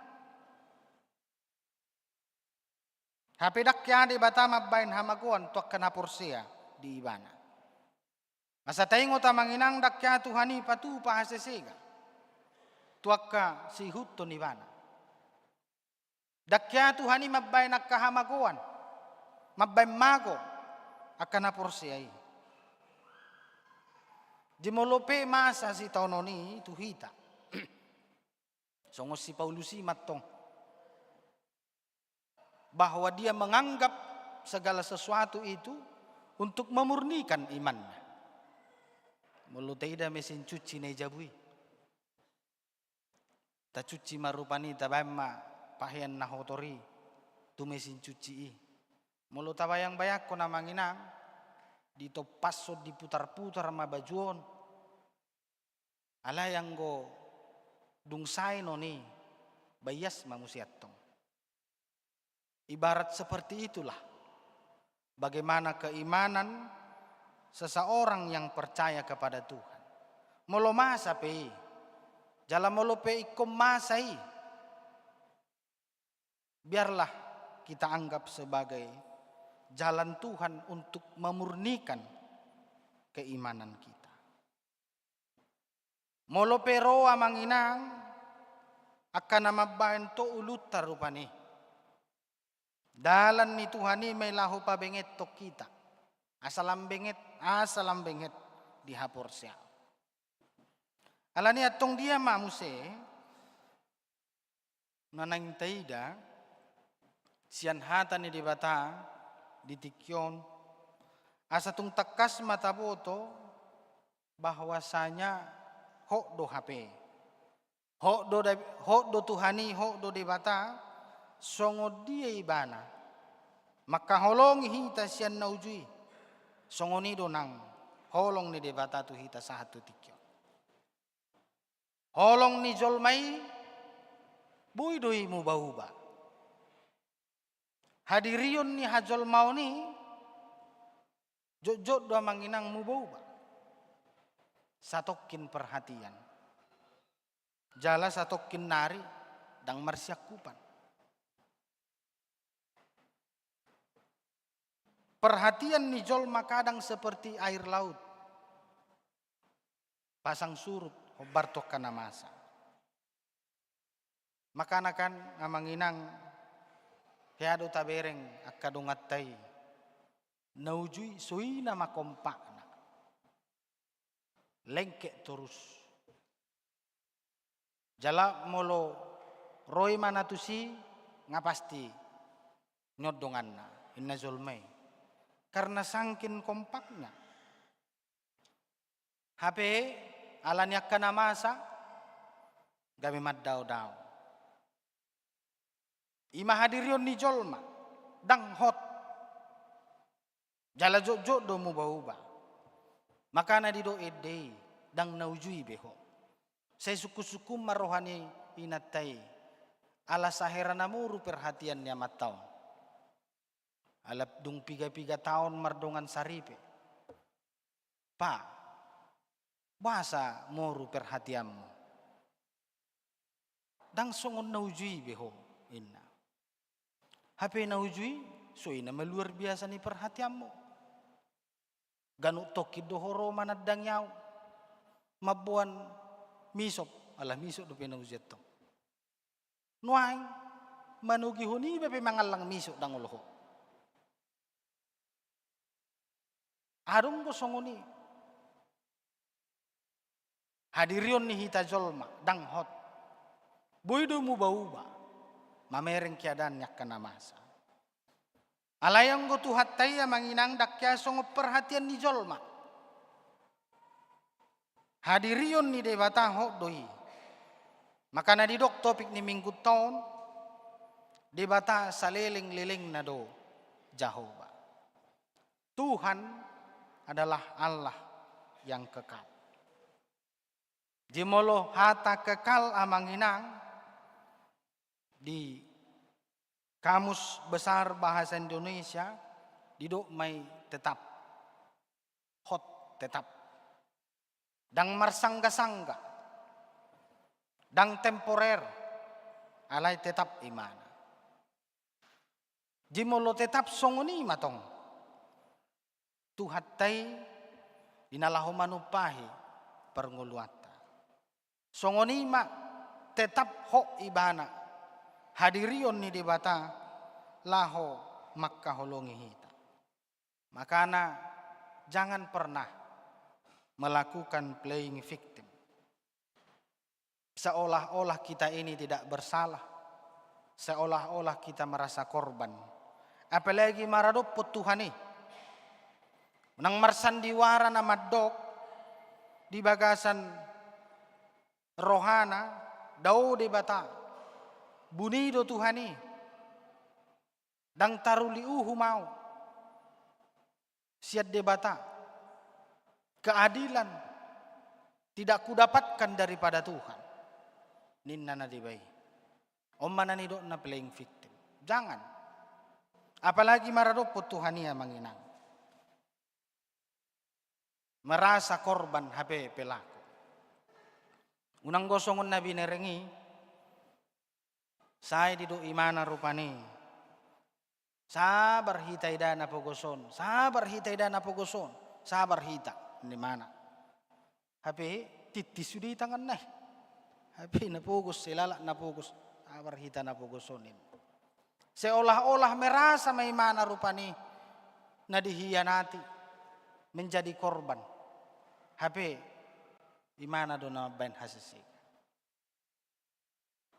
Hape ndang hea Debata mambaen hamagoan tu angka na porsea di Ibana. Asa taingot, amang inang, ndang hea Tuhan i patupa hasesegan tu angka siihuthon Ibana. Ndang hea Tuhan i mambaen angka hamagoan, mambaen mago angka na porsea i. Jadi molo pe masa sitaonon i tu hita, songon si Paulus i mantong, bahwa dia menganggap segala sesuatu itu untuk memurnikan imannya. Molo taida mesin cuci na i jabu i, tacuci ma rupani, tabaen ma pahean na hotor i tu mesin cuci i. Molo tabayang-bayangkon, amang inang, ditompashon, diputar-putar ma baju on. Alai anggo dung sae non i, baias ma muse antong. Ibarat seperti itulah bagaimana keimanan seseorang yang percaya kepada Tuhan. Molo masa pe i, jala molo pe ingkon masa i, biarlah kita anggap sebagai jalan Tuhan untuk memurnikan keimanan kita. Molo pe ro, amang inang, angka na mambaen to ulunta rupani, dalan ni Tuhan i ma i laho pabengeton hita, asa lam benget, asa lam benget di haporseaon. Alani antong dia ma muse na naeng taida sian hata ni Debata di tingki on, asa tung tangkas ma taboto bahwasanya hot do hape. Hot do da-, hot do Tuhan i, hot do Debata, songon dia Ibana mangkaholongi hita sian na uju i. Songon i do nang holong ni Debata tu hita sahat tu tingki on. Holong ni jolma i, boi do i muba-uba. Hadirion ni hajolmaon i, jotjot do, amang inang, muba-uba. Satongkin perhatian, jala satongkin nari ndang marsiangkupan. Perhatian ni jolma kadang seperti air laut, pasang surut hombar tu angka na masa. Makana kan, amang inang, hea do tabereng angka donganta i, na uju i songon i nama kompakna. Lengket torus. Jala molo ro i ma na tusi, nga pasti nion donganna, inna jolma i. Karena sangkin kompaknya. Hape alani angka na masa, gabe mandao-dao. I ma hadirion ni jolma, ndang hot. Jala jotjot do muba-uba. Makana didok ende i, ndang na uju i be ho. Sai sungkun-sungkun ma roha ni inanta i. Ala sahera na moru perhatian ni amanta on. Ala dung piga-piga taon mardongan saripe. Pa, boasa moru perhatianmu? Ndang songon na uju i be ho, inna. Hape na uju i, songon i nama luar biasa ni perhatianmu. Ganup tongkin do ho ro manandangi ahu, mamboan misop, ala misop dope na uju antong. Nuaeng, manogihon iba pe mangallang misop ndang olo ho. Adong do songon i. Hadirion ni hita jolma, ndang hot. Boi do muba-uba, mamereng keadaan ni angka na masa. Alai anggo Tuhanta i amang inang ndang hea songon parhatian ni jolma. Hadirion ni Debata hot do i. Maka na didok topik ni minggunta on, Debata saleleng-lelengna do Jahowa. Tuhan adalah Allah yang kekal. Jadi molo hata kekal amang inang di Kamus Besar Bahasa Indonesia didok ma i tetap. Hot, tetap. Ndang marsangga-sangga. Ndang temporer. Alai tetap imana. Jadi molo tetap songon i ma tong. Tuhanta i di na laho manumpahi parngoluanta. Songon i ma tetap hot ibana hadirion ni Debata laho mangkaholongi hita. Makana jangan pernah melakukan playing victim. Seolah-olah kita ini tidak bersalah, seolah-olah kita merasa korban. Apalagi maradophon Tuhan i. Unang marsandiwara na mandok di bagasan rohana, dao Debata. Buni do Tuhan i. Ndang taruli uhum ahu sian Debata. Keadilan tidak kudapatkan daripada Tuhan. Ninna na deba i. On ma na nidokna playing victim. Jangan. Apalagi maradophon Tuhan i amang inang. Merasa korban hape pelaku. Unang do songon na binereng i, sai didok imana rupani. Sabar hita ida na pogos on, sabar hita ida na pogos on, sabar hita, ninna imana. Hape tintin sude i tanganna i. Hape na pogos, sai lalap na pogos, sabar hita na pogos on, ninna. Seolah-olah merasa ma imana rupani na dihianati, menjadi korban. Hape imana do na mambaen hasesean.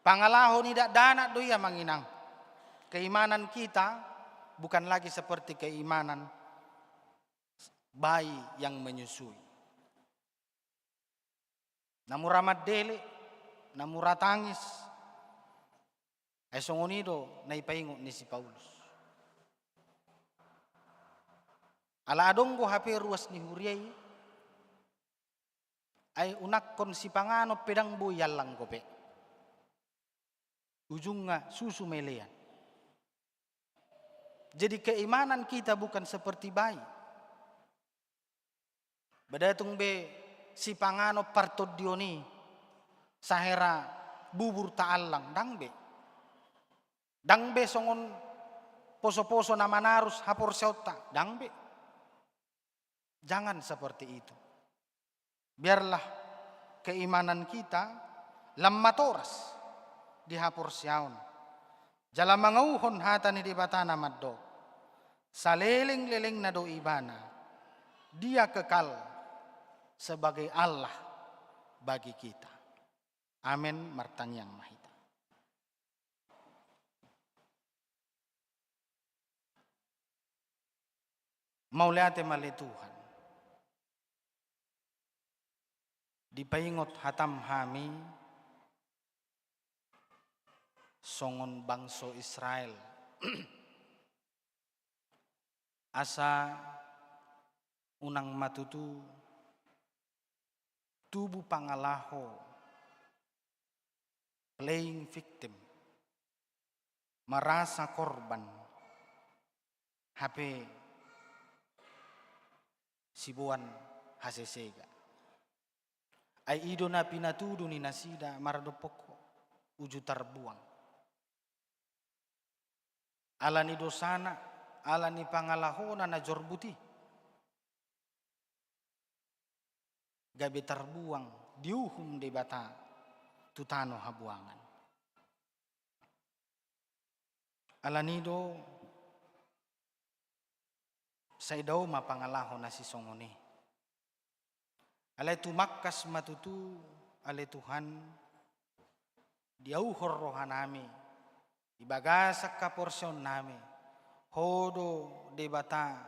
Pangalaho ni dakdanak do i amang inang. Keimanan kita bukan lagi seperti keimanan bayi yang menyusui. Na mura mandele, na mura tangis. Ai songon i do na ipaingot ni si Paulus. Ala adong do hape ruas ni huria i, ai unangkon sipanganon pe ndang boi allang dope. Ujungna susu ma ilean. Jadi keimanan kita bukan seperti bayi. Ba ndang tung be sipanganon partondion i, sahera bubur taallang, ndang be. Ndang be songon poso-poso na manarus haporseaonta, ndang be. Jangan seperti itu. Biarlah keimanan kita lam matoras di haporseaon. Jala mangauhon hata ni Debata na mandok, saleleng-lelengna do Ibana, Dia kekal sebagai Allah bagi kita. Amen, martangiang ma hita. Mauliate ma ale Tuhan. Dipaingot hatam hami songon bangso Israel. Asa unang ma tutu tubu pangalaho, playing victim, merasa korban, hape siboan hasesega. Ai i do na pinatudu ni nasida maradophon ho, uju tarbuang. Ala ni dosana, ala ni pangalahona na jorbut i. gabe tarbuang, diuhum Debata tu tano habuangan. Alani do sai dao ma pangalaho na sisongon i. Alai tumangkas ma tutu, ale Tuhan, diauhon rohanami, di bagasan haporseaonnami, Ho do Debata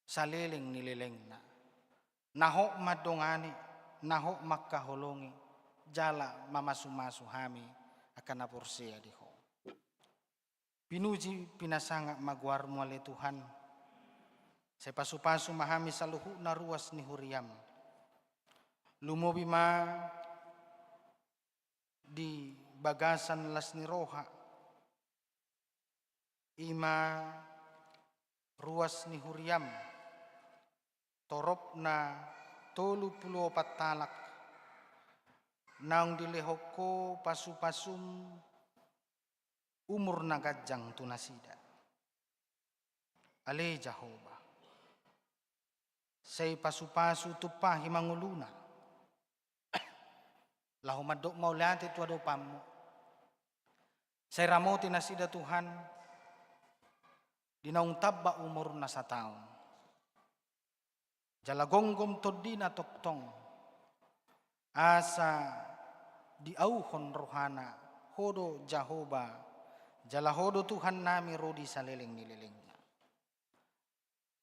saleleng ni lelengna. Na hot mandongani, na hot mangkaholongi, jala mamasumasu hami angka na porsea di Ho. Pinuji pinasangap ma goarmu ale Tuhan. Sai pasupasu ma hami saluhutna ruas ni huriam. Lumobi ma di bagasan las ni roha, i ma ruas ni huriam, toropna tolu pulu opat halak, naung dilehon Ho pasupasum umur na ganjang tu nasida. Ale Jahowa, sai pasupasu tumpahi ma ngoluna, laho mandok mauliate tu adopanmu. Sai ramoti nasida Tuhan, di naung tamba umurna sataon. Jala gomgom tondina tongtong, asa diauhon rohana, Ho do Jahowa, jala Ho do Tuhannami ro di saleleng ni lelengna.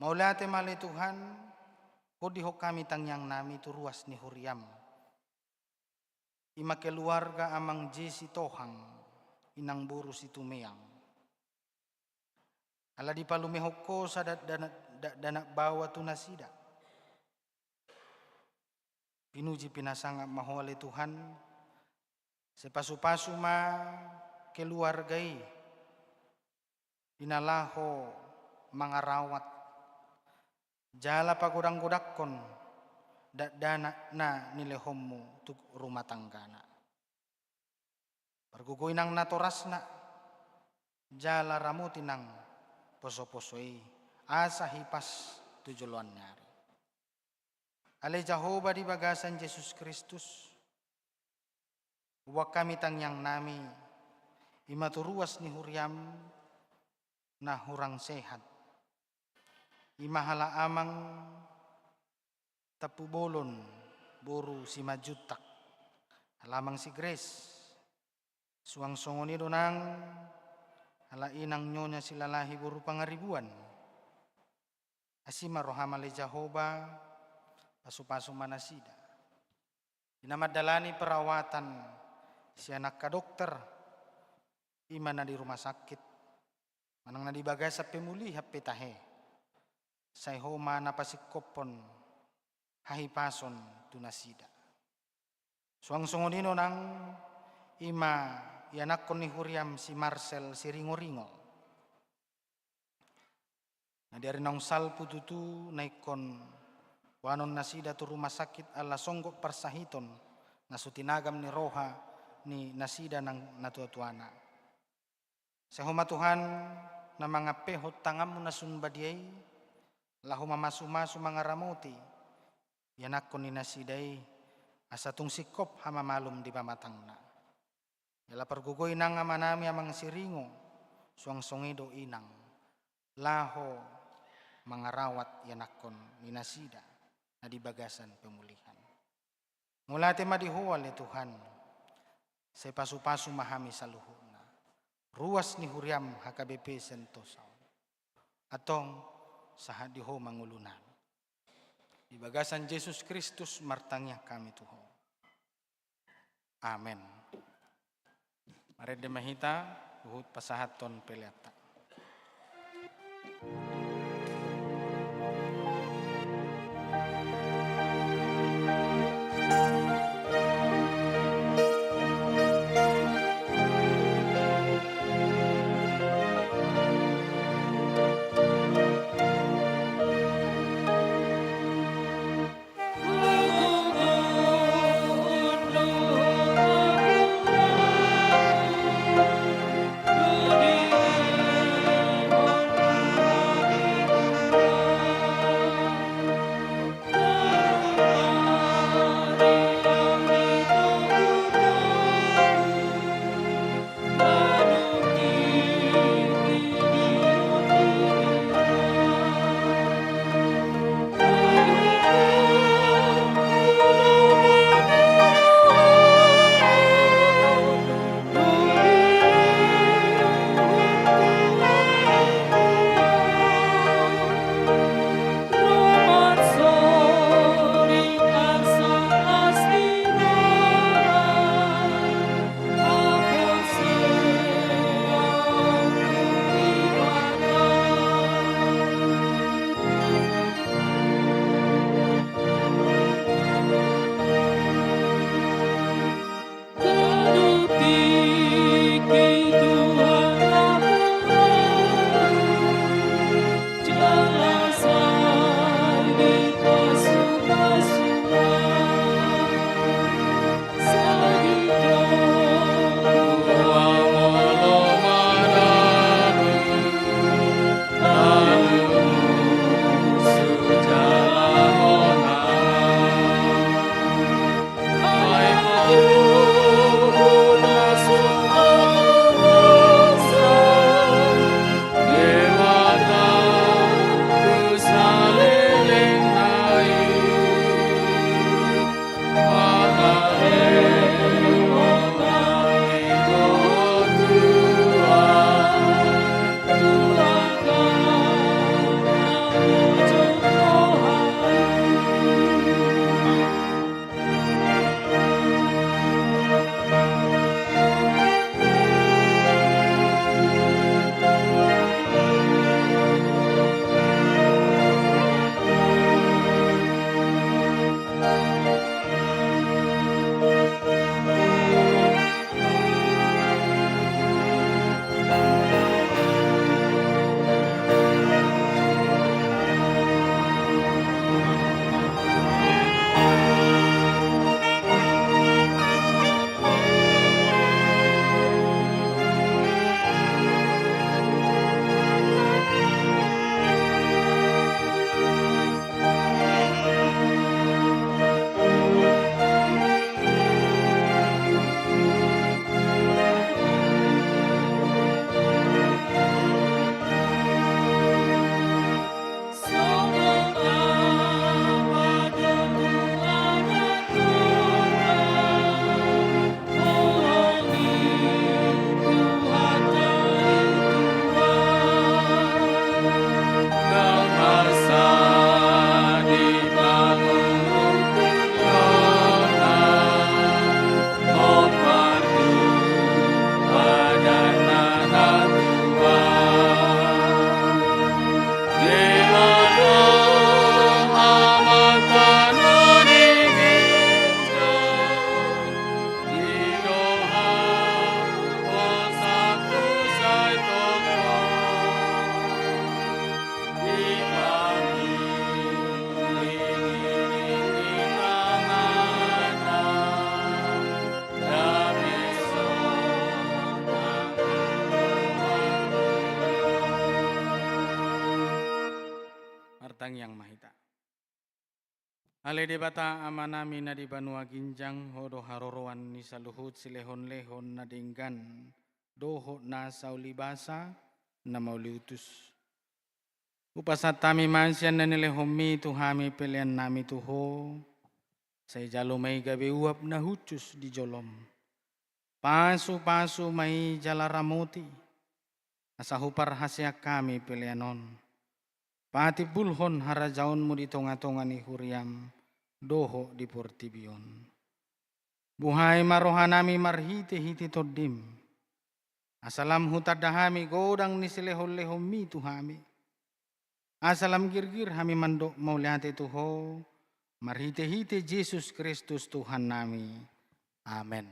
Mauliate ma ale Tuhan, hondihon hami tangiangnami tu ruas ni huriam. I ma keluarga Amang Jesi Tohang, Inang boru Situmeang. Ala dipalumehon Ho sada dakdanak, dakdanak baoa tu nasida. Pinuji pinasangap ma Ho ale Tuhan, sai pasupasu ma keluarga i, di na laho mangarawat, jala pagodanggodangkon dakdanak na nilehonmu tu rumah tanggana. Pargogoi nang natorasna, jala ramoti nang posoposo i, asa hipas tu joloan ni ari. Ale Jahowa di bagasan Jesus Kristus, huboan hami tangiangnami, i ma tu ruas ni huriam na hurang sehat. I ma halak Amang Tampubolon boru Simanjuntak, halak Amang si Grace, suang songon i do nang halak Inang Nyonya Silalahi boru Pangaribuan. Asi ma roham ale Jahowa, pasupasu ma nasida. Di na mandalani perawatan sian angka dokter, i ma na di rumah sakit, manang na di bagasan pemulihan pe tahe, sai Ho ma na pasingkophon hahipason tu nasida. Suang songon i do nang i ma ianakhon ni huriam si Marcel Siringoringo. Na di ari naung salpu tutu na ingkon boanon nasida tu rumah sakit ala songgop parsahiton na so tinagam ni roha ni nasida nang natuatuana. Sai Ho ma Tuhan na mangampehon tanganmu na sun badia i, laho mamasumasu mangaramoti ianakhon ni nasida i, asa tung singkop hamamalum di pamatangna. Jala pargogoi nang amanami Amang Siringo, suang songon i do inang, laho mangarawat ianakhon ni nasida na di bagasan pemulihan. Mauliate ma di Ho ale Tuhan, sai pasupasu ma hami saluhutna, ruas ni huriam H K B P Sentosa on. Antong sahat di Ho ma ngolunami. Di bagasan Jesus Kristus martangiang hami tu Ho. Amen. Marende ma hita, huhut pasahathon peleanta. Tangiang ma hita. Ale Debata Amanami na di banua ginjang, Ho do haroroan ni saluhut silehonlehon na denggan dohot na saulibasa, na mauliutus. Hupasahat hami ma sian na nilehonMi tu hami peleannami tu Ho, sai jalo ma i gabe uap na hushus di joloM. Pasupasu ma i jala ramoti, asa huparhaseang hami pelean on. Patimbulhon harajaonMu di tongatonga ni huriaM dohot di portibi on. Buhai ma rohanami marhitehite TondiM, asa lam hutanda hami godang ni silehonlehonMi tu hami. Asa lam girgir hami mandok mauliate tu Ho, marhitehite Jesus Kristus Tuhannami. Amen.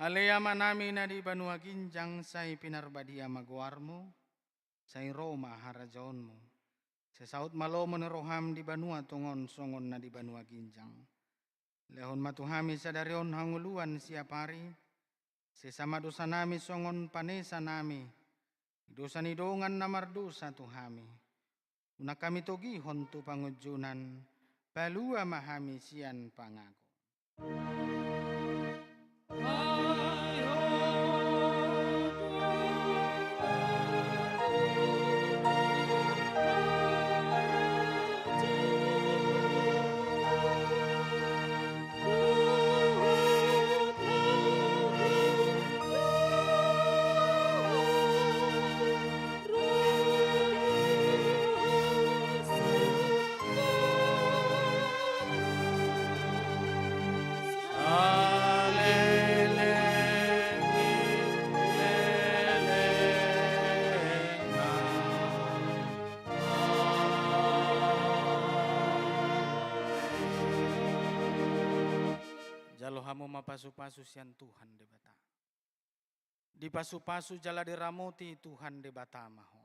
Ale Amanami na di banua ginjang, sai pinarbadia ma goarMu, sai ro ma harajaonMu. Sai saut ma lomo ni rohaM di banua tonga on songon na di banua ginjang. Lehon ma tu hami sadari on hangoluan siapari, sesa ma dosanami songon panesanami di dosa ni dongan na mardosa tu hami. Unang hami togihon tu pangunjunan, palua ma hami sian pangago. Jalo hamu ma pasupasu sian Tuhan Debata. Dipasupasu jala diramoti Tuhan Debata ma ho.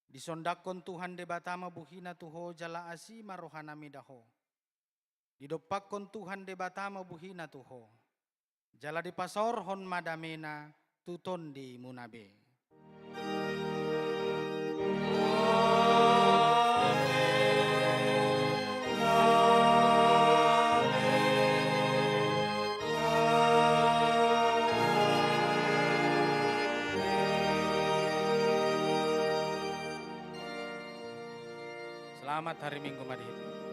Disondangkon Tuhan Debata ma buhina tu ho jala asi ma rohana mida ho. Didompakkon Tuhan Debata ma buhina tu ho, jala dipasaorhon ma damena tu tondimuna be. Selamat hari Minggu ma di hita.